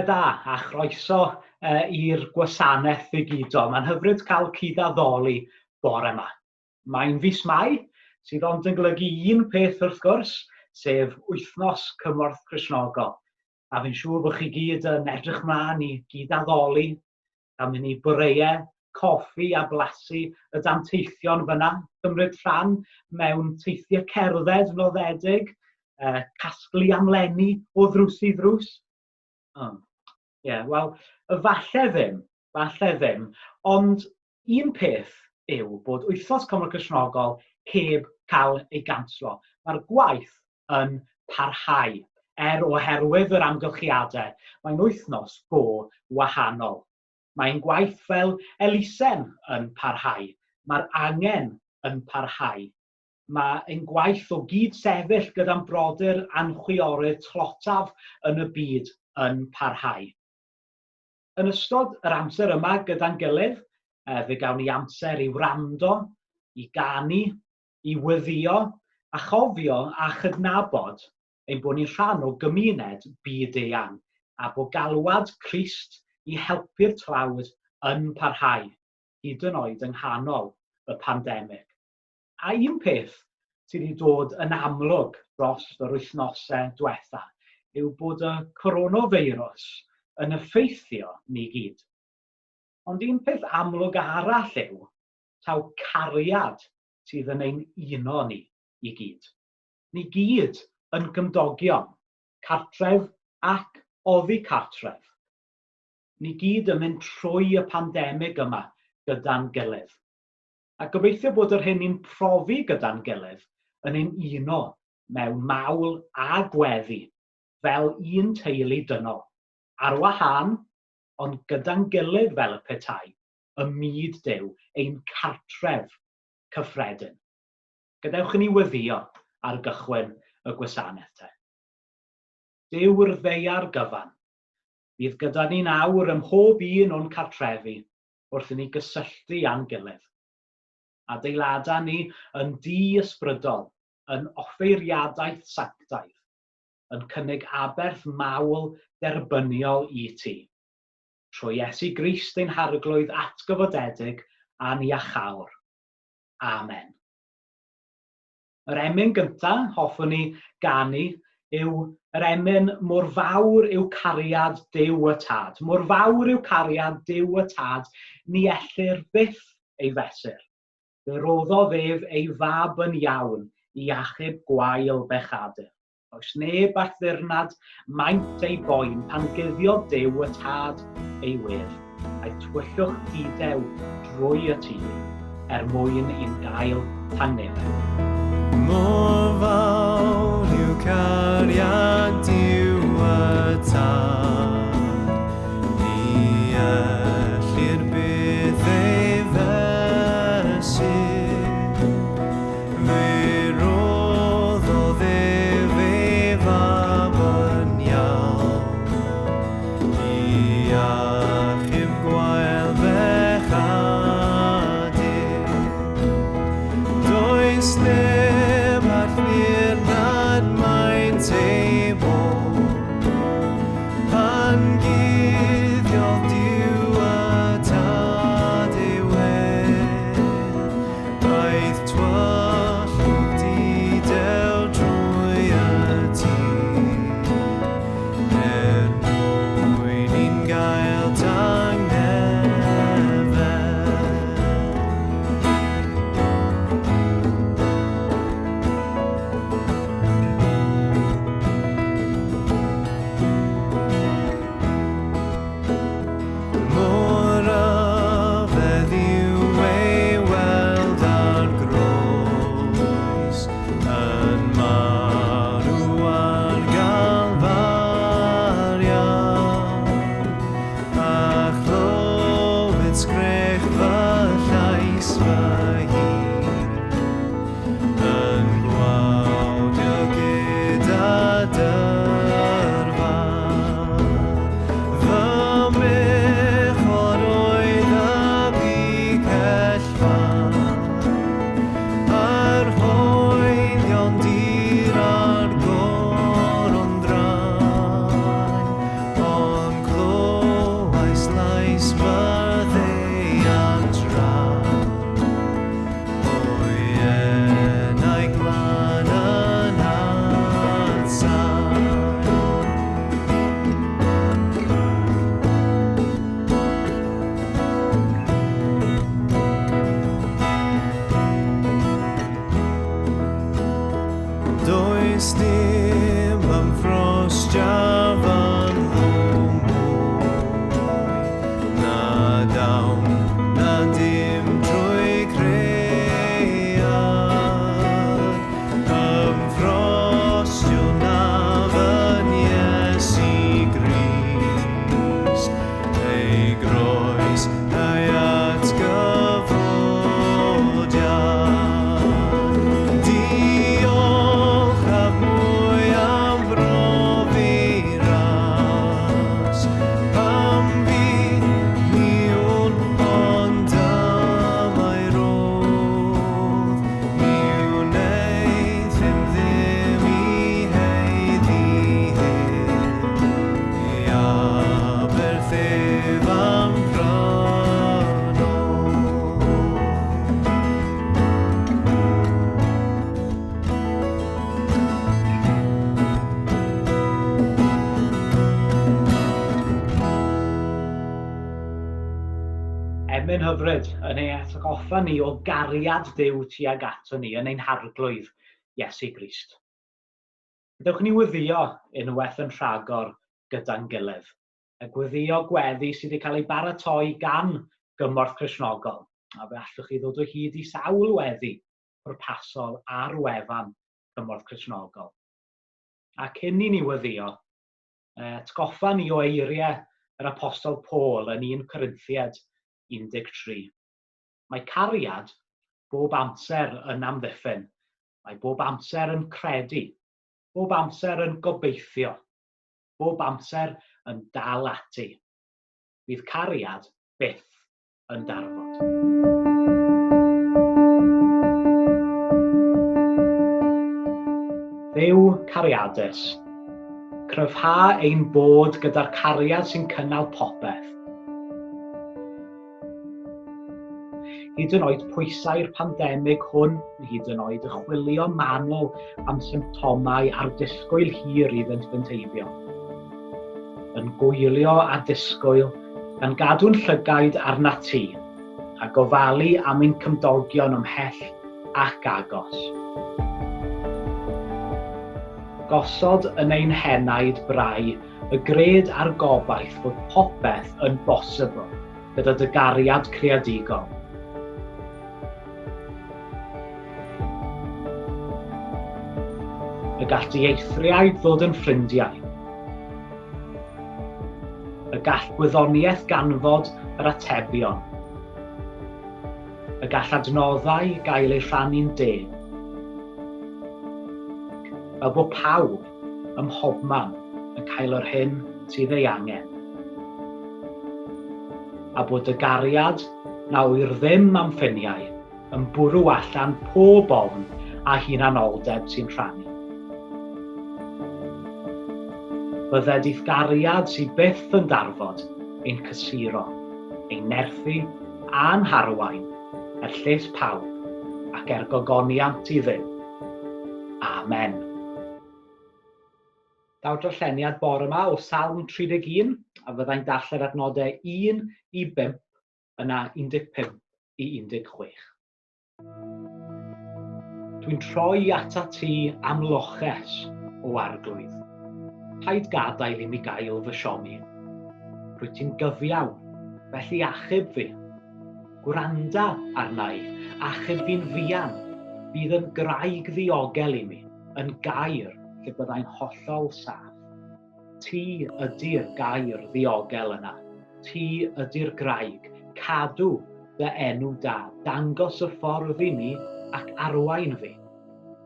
da a chroeso i'r gwasanaeth ddigidol. Mae'n hyfryd cael cyd-addoli bore yma. Mae'n fis Mai, sydd ond yn golygu un peth wrth gwrs, sef Wythnos Cymorth Cristnogol. A fi'n siŵr bod chi gyd yn edrych mlaen i gyd-addoli, a mynd i boreau, coffi a blasu y danteithion fyna, cymryd rhan mewn teithiau cerdded noddedig, casglu amlenni o ddrws i ddrws. Oh. Yeah, wel, falle ddim, falle ddim, ond un peth yw bod Wythnos Cymru Cristnogol heb cael ei ganslo. Mae'r gwaith yn parhau, er oherwydd yr amgylchiadau, mae'n wythnos go wahanol. Mae'n gwaith fel elusen yn parhau, mae'r angen yn parhau. Mae ein gwaith o gyd-sefyll gyda'n brodyr a'n chwiorydd tlotaf yn y byd yn parhau. Yn ystod yr amser yma gyda'n gilydd, fe gawn ni amser i wrando, i ganu, i weddïo, a chofio a chydnabod ein bod ni'n rhan o gymuned byd-eang, a bod galwad Crist i helpu'r tlawd yn parhau, hyd yn oed yng nghanol y pandemig. A un peth sydd wedi dod yn amlwg dros yr wythnosau diwetha yw bod y coronafeirws yn effeithio ni gyd. Ond un peth amlwg arall yw taw cariad sydd yn ein uno ni i gyd. Ni gyd yn gymdogion, cartref ac oddi cartref. Ni gyd yn mynd trwy y pandemig yma gyda'n gilydd. A gobeithio bod yr hyn ni'n profi gyda'n gilydd yn ein uno mewn mawl a gweddi fel un teulu dynol, ar wahân, ond gyda'n gilydd fel y petai, ym myd Duw, ein cartref cyffredin. Gadewch i ni weddïo ar gychwyn y gwasanaeth te. Duw'r ddaear gyfan, bydd gyda ni'n awr ym mhob un o'n cartrefi wrth i ni gysylltu â'n gilydd. Adeilada ni yn dŷ ysbrydol, yn offeiriadaeth sanctaidd, yn cynnig aberth mawl derbyniol i ti. Trwy Iesu Grist ein Harglwydd atgyfodedig a'n Iachawr. Amen. Yr emyn gyntaf hoffwn ni ganu yw yr emyn Mor fawr yw cariad Duw y Tad. Mor fawr yw cariad Duw y Tad, ni ellir byth ei fesur. Fe roddodd ef ei fab yn iawn i achub gwael bechadur. Does neb all ddirnad maint ei boen pan guddiodd Duw y Tad ei wedd, a'i twyllwch dudew drwy y tir, er mwyn i'n gael tangnefedd. Mor fawr yw cariad Duw y Tad, ni ellir byth ei fesur. Fe roddodd ef ei fab yn iawn i achub gwael bechadur. Does neb all Dim ymffrostiaf ynddo mwy na dawn na dim trwy cread. Ymffrostio naf yn Iesu Grist, ei groes a'i atgyfodiad. Diolch am mwy am brofi ras, pam fi ni wn ond am ei rodd, ni wnaeth him ddim i heiddi hyn, i aberth ef am prynodd. Emyn hyfryd yn ei atgoffa ni o gariad Duw tuag ato ni yn ein harglwydd Iesu Grist. Gadewch ni wyddio unwaith yn rhagor gyda'n gilydd. Y gweddio gweddi sydd wedi cael ei baratoi gan Gymorth Cristnogol, a fe allwch chi ddod o hyd i sawl weddi pwrpasol ar wefan Cymorth Cristnogol. A cyn i ni weddio, atgoffa ni o eiriau yr Apostol Paul yn 1 Corinthiad 13. Mae cariad bob amser yn amddiffyn, mae bob amser yn credu, bob amser yn gobeithio, bob amser yn dal ati. Bydd cariad byth yn darfod. Dduw cariadus, cryfha ein bod gyda'r cariad sy'n cynnal popeth. Hyd yn oed pwysau'r pandemig hwn, hyd yn oed y chwilio manwl am symptomau a'r disgwyl hir iddynt fynd heibio. Yn gwylio a disgwyl, gan gadw'n llygaid arnat ti, a gofalu am ein cymdogion ymhell ac agos. Gosod yn ein henaid brau y gred a'r gobaith fod popeth yn bosibl gyda dy gariad creadigol. Y gall dieithriaid ddod yn ffrindiau. Y gall gwyddoniaeth ganfod yr atebion. Y gall adnoddau gael eu rhannu'n deg. Fel bod pawb ym mhobman yn cael yr hyn sydd ei angen. A bod dy gariad na ŵyr ddim am ffiniau yn bwrw allan pob ofn a hunanoldeb sy'n rhannu. Bydded i'th gariad sydd byth yn darfod ein cysuro, ein nerthu a'n harwain er lles pawb ac er gogoniant i Dduw. Amen. Daw'r darlleniad bore yma o Salm 31, a fyddai'n darllen adnodau 1 i 5, yna 15 i 16. Dwi'n troi atat ti am loches, o arglwydd. Paid gadael i mi gael fy siomi. Rwyt ti'n gyfiawn, felly achub fi. Gwranda arna i, achub fi'n fuan. Bydd yn graig ddiogel i mi, yn gair lle byddai'n hollol saff. Ti ydy'r gair ddiogel yna. Ti ydy'r graig. Cadw dy enw da. Dangos y ffordd i mi ac arwain fi.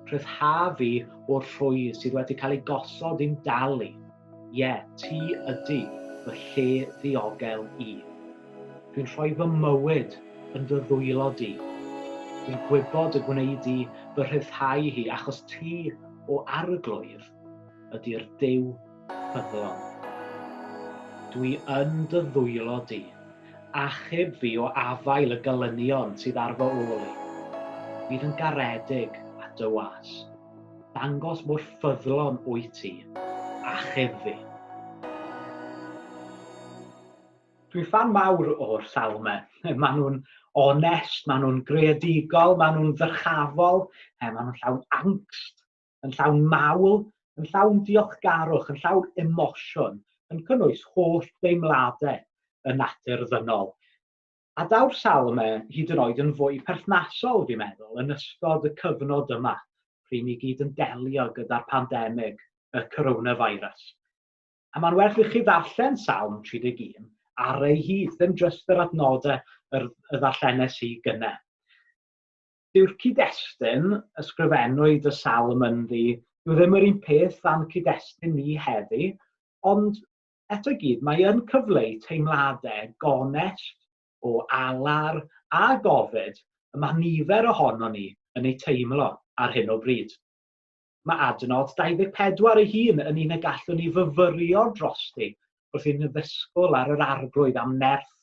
Rhyddha fi o'r rhwydd sydd wedi cael ei gosod i'm dal i. Ie, ti ydy fy lle ddiogel i. Dwi'n rhoi fy mywyd yn dy ddwylo di. Dwi'n gwybod y gwnei di fy rhyddhau hi achos ti, o Arglwydd, ydy'r Duw ffyddlon. Dwi yn dy ddwylo di. Achub fi o afael y gelynion sydd ar fy ôl i. Bydd yn garedig at dy was. Dangos mor ffyddlon wyt ti. Achub fi. Dwi'n ffan mawr o'r salmau. Maen nhw'n onest, maen nhw'n greadigol, maen nhw'n ddyrchafol, maen nhw'n llawn angst, yn llawn mawl. yn llawn diolchgarwch, yn llawn emosiwn, yn cynnwys holl deimladau y natur ddynol. A daw'r salmau hyd yn oed yn fwy perthnasol, fi'n meddwl, yn ystod y cyfnod yma, pryd ni gyd yn delio gyda'r pandemig, y coronavirus. A mae'n werth i chi ddarllen Salm 31 ar ei hyd, ddim jyst yr adnodau yr, y ddarllenes i gynne. Dyw'r cyd-destun ysgrifennwyd y salm ynddi, dyw ddim yr un peth â'n cyd-destun ni heddi, ond eto i gyd mae yn cyfleu teimladau gonest o alar a gofid y mae nifer ohonon ni yn eu teimlo ar hyn o bryd. Mae adnod 24 ei hun yn un y gallwn ni fyfyrio drosti wrth i ni ddysgwyl ar yr arglwydd am nerth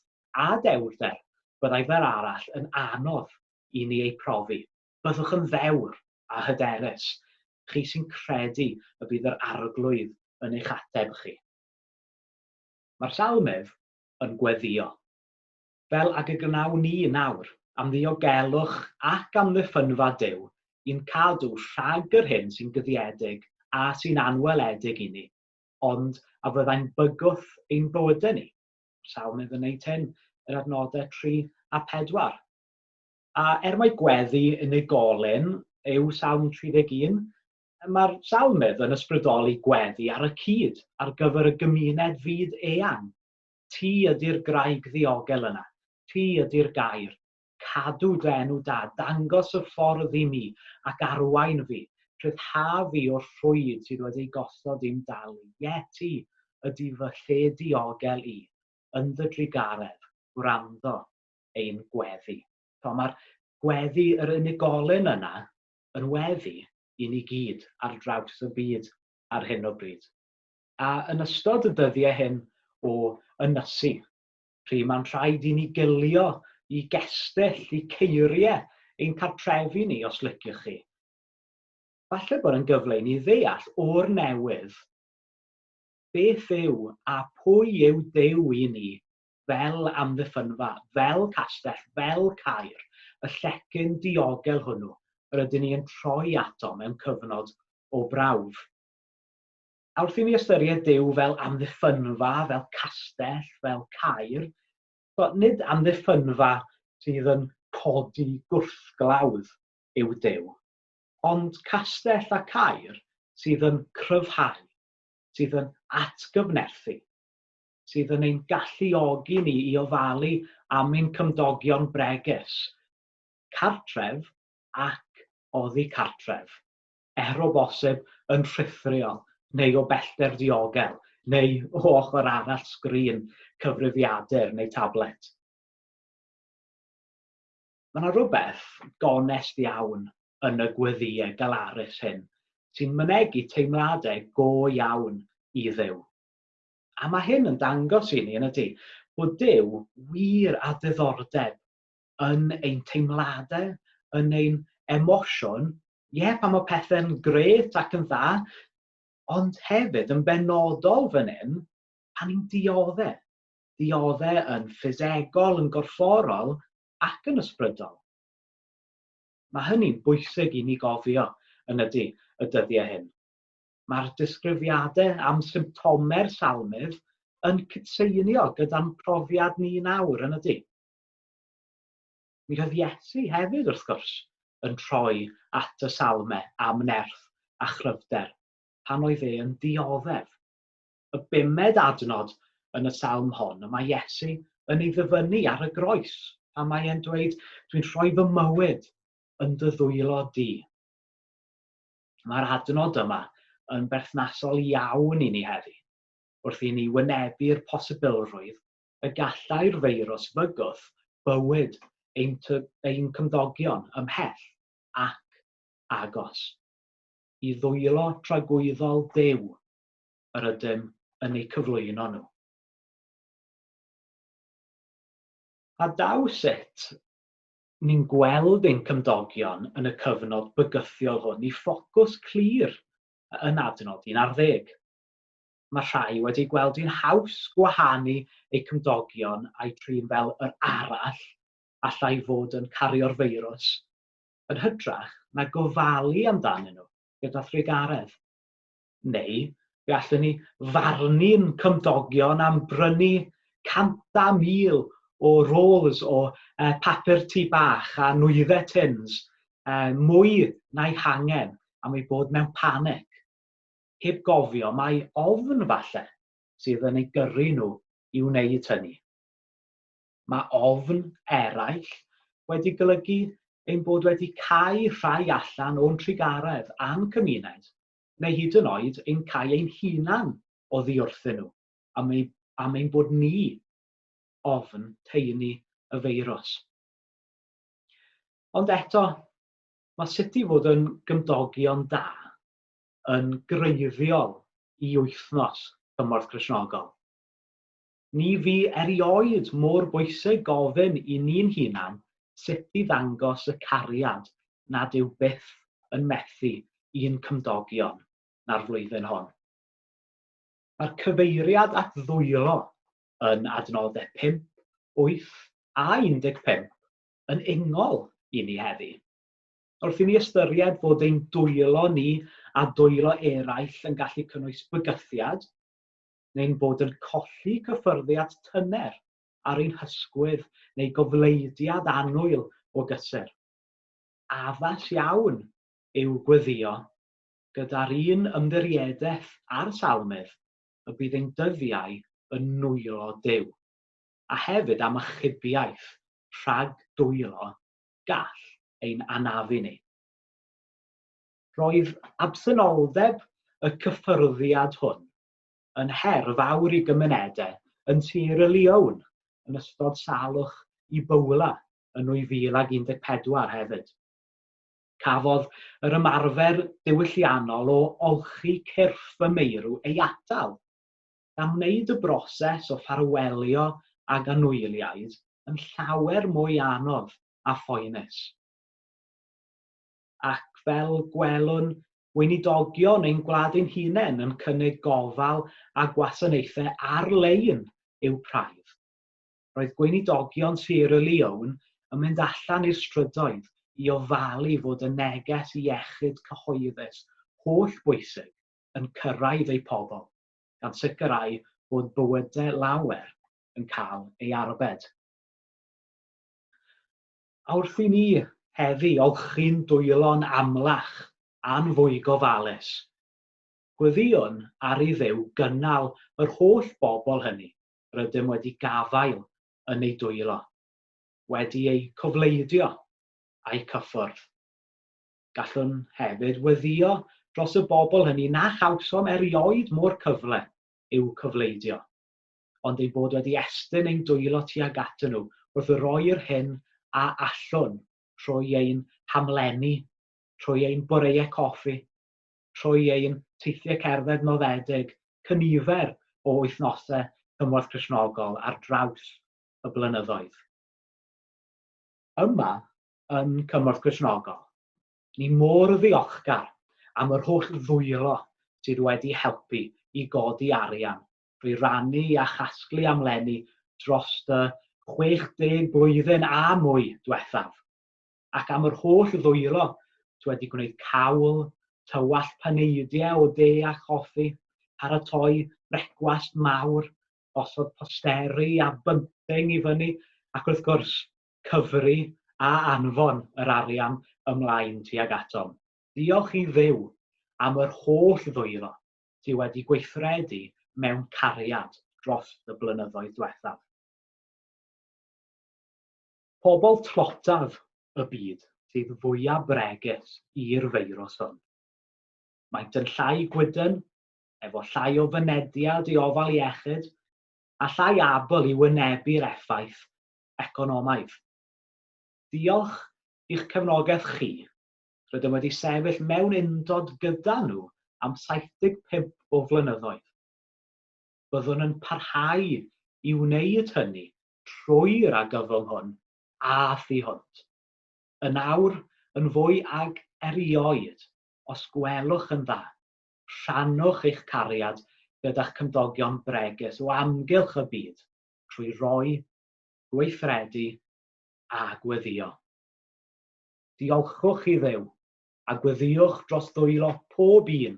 a dewrder byddai fel arall yn anodd i ni ei profi. Byddwch yn ddewr a hyderus, chi sy'n credu y bydd yr arglwydd yn eich ateb chi. Mae'r salmydd yn gweddïo, fel ag y gwnawn ni nawr, am ddiogelwch ac amddiffynfa Duw i'n cadw rhag yr hyn sy'n guddiedig a sy'n anweledig i ni, ond a fyddai'n bygwth ein bywydau ni. Salmydd yn wneud hyn yr adnodau 3 a 4. A er mai gweddi unigolyn yw Salm 31, mae'r salmydd yn ysbrydoli gweddi ar y cyd ar gyfer y gymuned fyd eang. Ti ydy'r graig ddiogel yna. Ti ydy'r gair. Cadw dy enw da, dangos y ffordd i mi ac arwain fi, rhyddha fi o'r rhwyd sydd wedi ei gosod i'm dal i. Ie, ti ydy fy lle diogel i, yn dy drugaredd, gwrando ein gweddi. So mae'r gweddi yr unigolyn yna yn weddi i ni gyd ar draws y byd ar hyn o bryd. A yn ystod y dyddiau hyn o ynysu, pryd mae'n rhaid i ni gilio i gestyll, i ceiriau ein cartrefi ni, os liciwch chi. Falle bod yn gyfle i ni ddeall o'r newydd beth yw a pwy yw Duw i ni fel amddiffynfa, fel castell, fel caer, y llecyn diogel hwnnw yr ydyn ni yn troi ato mewn cyfnod o brawf. A wrth i ni ystyried Duw fel amddiffynfa, fel castell, fel caer, so, nid amddiffynfa sydd yn codi gwrthglawdd yw Duw, ond castell a caer sydd yn cryfhau, sydd yn atgyfnerthu, sydd yn ein galluogi ni i ofalu am ein cymdogion bregus, cartref ac oddi cartref, er o bosib yn rhithriol neu o bellter diogel neu o ochr arall sgrin cyfrifiadur neu tablet. Mae yna rhywbeth gonest iawn yn y gweddïau galarus hyn sy'n mynegi teimladau go iawn i Dduw. A mae hyn yn dangos i ni, yn ydy, bod Duw wir â diddordeb yn ein teimladau, yn ein emosiwn, ie, yeah, pan mae pethau'n gret ac yn dda, ond hefyd yn benodol fan hyn, pan ni'n diodde. Diodde yn ffisegol, yn gorfforol ac yn ysbrydol. Mae hynny'n bwysig i ni gofio yn ydy y dyddiau hyn. Mae'r disgrifiadau am symptomau'r salmydd yn cytseinio gyda'n profiad ni nawr, yn ydy? Mi oedd Iesu hefyd, wrth gwrs, yn troi at y salmau am nerth a chryfder pan oedd e yn dioddef. Y bumed adnod yn y salm hon, y mae Iesu yn ei ddyfynnu ar y groes, pan mae e'n dweud, dwi'n rhoi fy mywyd yn dy ddwylo di. Mae'r adnod yma yn berthnasol iawn i ni heddi, wrth i ni wynebu'r posibilrwydd y gallai'r feirws fygwth bywyd ein, ein cymdogion ymhell ac agos. I ddwylo tragwyddol Duw yr ydym yn eu cyflwyno nhw. A daw sut ni'n gweld ein cymdogion yn y cyfnod bygythiol hwn i ffocws clir yn adnod 11. Mae rhai wedi gweld hi'n haws gwahanu eu cymdogion a'u trin fel yr arall allai fod yn cario'r feirws, yn hytrach na gofalu amdanyn nhw gyda thrugaredd. Neu fe allwn ni farnu'n cymdogion am brynu 100,000 o rolls o papur tŷ bach a nwyddau tins, mwy na'i hangen am eu bod mewn panic, heb gofio mai ofn falle sydd yn eu gyrru nhw i wneud hynny. Mae ofn eraill wedi golygu ein bod wedi cau rhai allan o'n trugaredd a'n cymuned, neu hyd yn oed ein cau ein hunan oddi wrthyn nhw am, ei, am ein bod ni ofn taenu y feirws. Ond eto, mae sut i fod yn gymdogion da yn greiddiol i wythnos Cymorth Cristnogol. Ni fu erioed mor bwysig gofyn i ni'n hunan sut i ddangos y cariad nad yw byth yn methu i'n cymdogion na'r flwyddyn hon. Mae'r cyfeiriad at ddwylo yn adnodau 5, 8 a 15 yn ingol i ni heddi. Wrth i ni ystyried fod ein dwylo ni a dwylo eraill yn gallu cynnwys bygythiad, neu'n bod yn colli cyffyrddiad tyner ar ein hysgwydd neu gofleidiad annwyl o gysur. Addas iawn yw gweddïo gyda'r un ymddiriedaeth â'r Salmydd y bydd ein dyddiau yn nwylo Duw, a hefyd am achubiaeth rhag dwylo gall ein anafu ni. Roedd absenoldeb y cyffyrddiad hwn yn her fawr i gymunedau yn Sierra Leone yn ystod salwch Ebola yn 2014 hefyd. Cafodd yr ymarfer diwylliannol o olchi cyrff y meirw ei atal, gan wneud y broses o ffarwelio ag anwyliaid yn llawer mwy anodd a phoenus. Ac fel gwelwn weinidogion ein gwlad ein hunain yn cynnig gofal a gwasanaethau ar-lein i'w praidd. Roedd gweinidogion Sierra Leone yn mynd allan i'r strydoedd i ofalu fod y neges iechyd cyhoeddus holl bwysig yn cyrraedd eu pobl, gan sicrhau bod bywydau lawer yn cael ei arbed. A wrth i ni heddi olchi'n dwylo'n amlach a'n fwy gofalus, gweddïwn ar i Dduw gynnal yr holl bobl hynny rydym wedi gafael yn eu dwylo, wedi eu cofleidio a'u cyffwrdd. Gallwn hefyd weddïo dros y bobl hynny na chawsom erioed mo'r cyfle i'w cofleidio. ond ein bod wedi estyn ein dwylo tuag atyn nhw wrth roi'r hyn a allwn trwy ein hamlenni, trwy ein boreau coffi, trwy ein teithiau cerdded noddedig, cynifer o wythnosau Cymorth Cristnogol ar draws y blynyddoedd. Yma yn Cymorth Cristnogol, ni mor ddiolchgar am yr holl ddwylo sydd wedi helpu i godi arian drwy rannu a chasglu amlenni dros y 60 blwyddyn a mwy diwethaf, ac am yr holl ddwylo sydd wedi gwneud cawl, tywallt paneidiau o de a choffi, paratoi brecwast mawr, gosod posteri a bunting i fyny, ac wrth gwrs, cyfri a anfon yr arian ymlaen tuag atom. Diolch i Dduw am yr holl ddwylo sydd wedi gweithredu mewn cariad dros y blynyddoedd diwethaf. Pobl tlotaf y byd sydd fwyaf bregus i'r feirws hwn. Maent yn llai gwydn, efo llai o fynediad i ofal iechyd, a llai abl i wynebu'r effaith economaidd. Diolch i'ch cefnogaeth chi, Rydym wedi sefyll mewn undod gyda nhw am 75 o flynyddoedd. Byddwn yn parhau i wneud hynny trwy'r argyfwng hwn a thu hwnt. Yn awr, yn fwy ag erioed, os gwelwch yn dda, rhannwch eich cariad gyda'ch cymdogion bregus o amgylch y byd trwy roi, gweithredu a gweddïo. Diolchwch i Dduw, a gweddïwch dros ddwylo pob un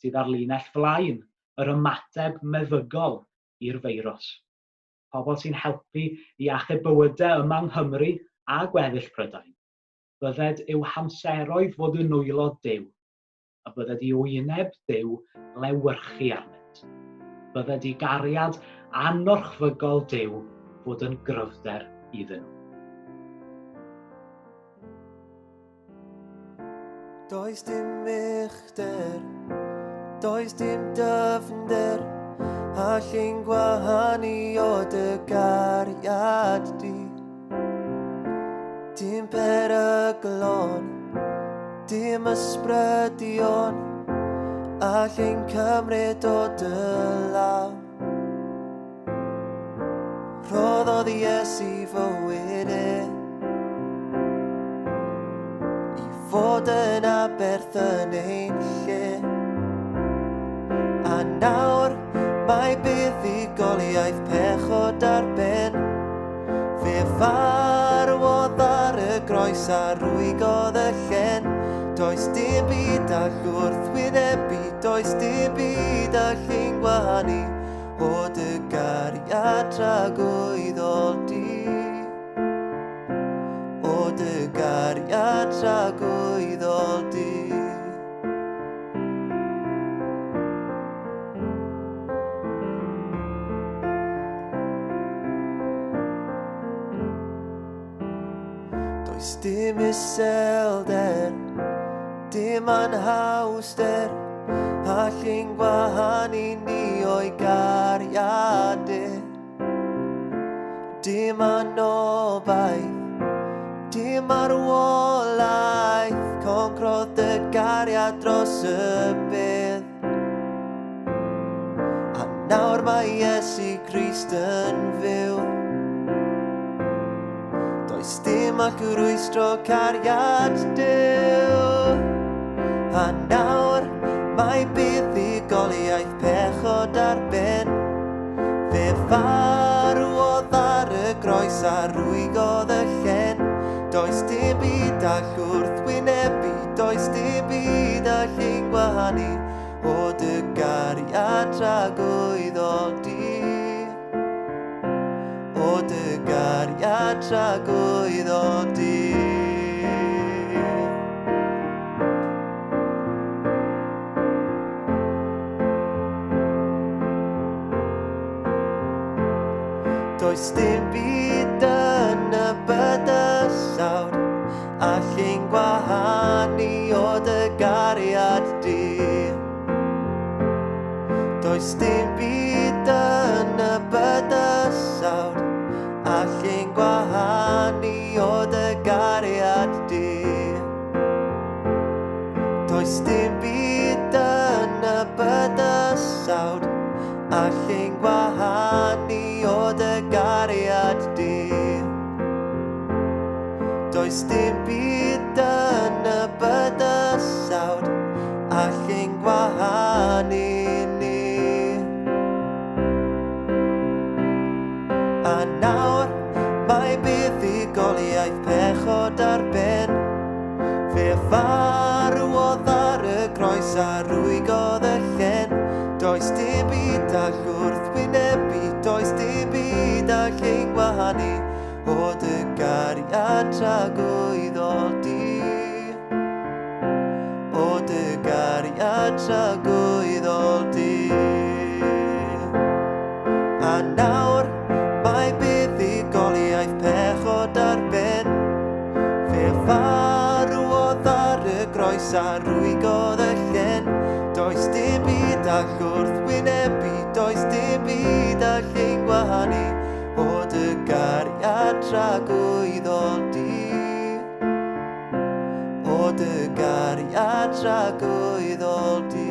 sydd ar linell flaen yr ymateb meddygol i'r feirws. Pobl sy'n helpu i achub bywydau yma yng Nghymru a gweddill Prydain. Bydded i'w hamseroedd fod yn nwylo Duw, a bydded i wyneb Duw lewyrchu arnynt. Bydded i gariad anorchfygol Duw fod yn gryfder iddyn nhw. Does dim uchder, does dim dyfnder, all ein gwahanu o dy gariad di. Dim peryglon, dim ysbrydion, all ein cymryd o dy law. Rhoddodd Iesu fywyd e i fod yn aberth yn ein lle. A nawr mae buddugoliaeth pechod ar ben. Fe farwodd ar y groes a rwygodd y llen. Does dim byd all wrthwynebu, does dim byd all ein gwahanu o dy gariad tragwyddol di. O dy gariad tragwyddol di. Does dim iselder, dim anhawster, all ein gwahanu ni o'i gariad e. Dim anobaith, dim marwolaeth, concrodd dy gariad dros y bedd. A nawr mae Iesu Grist yn fyw. Does dim all rwystro cariad Duw. A nawr mae buddugoliaeth pechod ar ben. Fe farwodd ar y groes a rwygodd y llen. Does dim byd all wrthwynebu, does dim byd all ein gwahanu o dy gariad tragwyddol di. O dy gariad tragwyddol di. Does dim byd yn y bydysawd all ein gwahanu o dy gariad di. Does dim byd yn y bydysawd all ein gwahanu o dy gariad di. Does dim byd yn y bydysawd all ein gwahanu o dy gariad di. Does dim byd yn y bydysawd all ein gwahanu ni. A nawr mae buddugoliaeth pechod ar ben. Fe farwodd ar y groes a rwygodd y llen. Does dim byd all wrthwynebu, does dim byd all ein gwahanu o dy gariad tragwyddol di. O dy gariad tragwyddol di. A nawr mae buddugoliaeth pechod ar ben. Fe farwodd ar y groes a rwygodd y llen. Does dim byd all wrthwynebu, does dim byd all ein gwahanu o dy gariad tragwyddol di. O dy gariad tragwyddol di.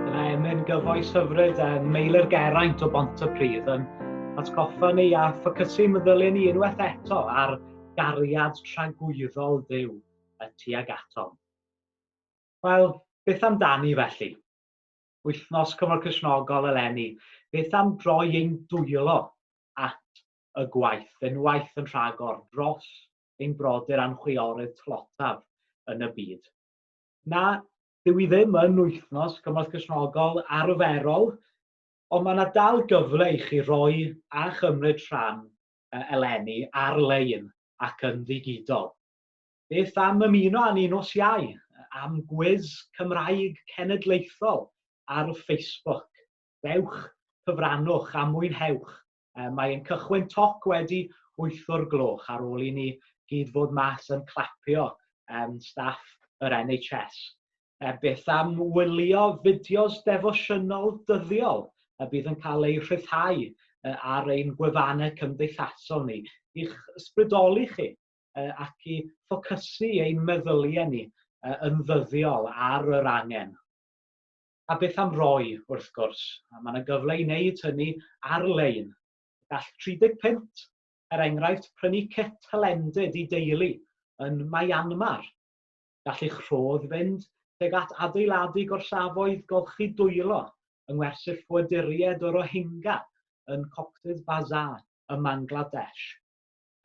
Dyna emyn gyfoes hyfryd a Meilir Geraint o Bontypridd yn atgoffa ni a ffocysu meddyliau ni unwaith eto ar gariad tragwyddol Dduw y tuag atom. Wel, beth amdani felly? Wythnos Cymro Cristnogol eleni, beth am droi ein dwylo at y gwaith, unwaith yn rhagor, dros ein brodyr a'n chwiorydd tlotaf yn y byd? Na, dyw i ddim yn wythnos Cymorth Cristnogol arferol, ond mae yna dal gyfle i chi roi a chymryd rhan eleni ar-lein ac yn ddigidol. Beth am ymuno â ni nos Iau am gwis Cymraeg Cenedlaethol ar Facebook? Dewch, cyfrannwch a mwynhewch. Mae e'n cychwyn toc wedi 8 o'r gloch ar ôl i ni gyd fod mas yn clapio staff yr NHS. Beth am wylio fideos defosiynol dyddiol y bydd yn cael eu rhyddhau ar ein gwefannau cymdeithasol ni i'ch ysbrydoli chi ac i ffocysu ein meddyliau ni yn ddyddiol ar yr angen. A beth am roi, wrth gwrs? A mae yna gyfle i wneud hynny ar-lein. Gall 30 punt, er enghraifft, prynu cit hylendid i deulu yn Myanmar. Gall eich rhodd fynd tuag at adeiladu gorsafoedd golchi dwylo yng ngwersyll ffoaduriaid y Rohingya yn Cox's Bazar ym Mangladesh.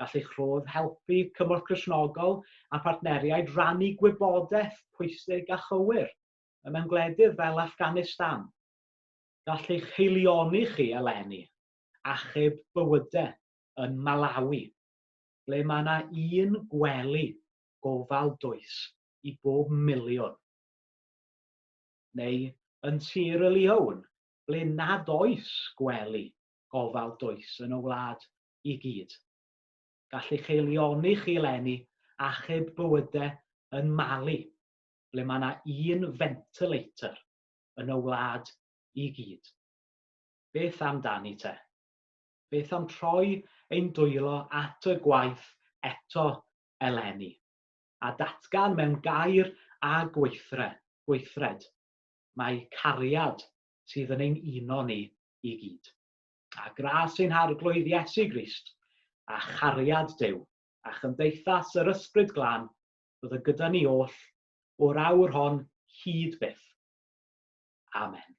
Gall eich rhodd helpu Cymorth Cristnogol a phartneriaid rannu gwybodaeth pwysig a chywir mewn gwledydd fel Afghanistan. Gall eich haelioni chi eleni achub bywydau yn Malawi, ble mae yna un gwely gofal dwys i bob miliwn. Neu yn Sierra Leone, ble nad oes gwely gofal dwys yn y wlad i gyd. Gall eich haelioni chi eleni achub bywydau yn Mali, ble mae yna un ventilator yn y wlad i gyd. Beth amdani te? Beth am troi ein dwylo at y gwaith eto eleni, a datgan mewn gair a gweithre, gweithred, mai cariad sydd yn ein uno ni i gyd. A gras ein Harglwydd Iesu Grist, a chariad Duw, a chymdeithas yr Ysbryd Glân, fyddo gyda ni oll, o'r awr hon hyd byth. Amen.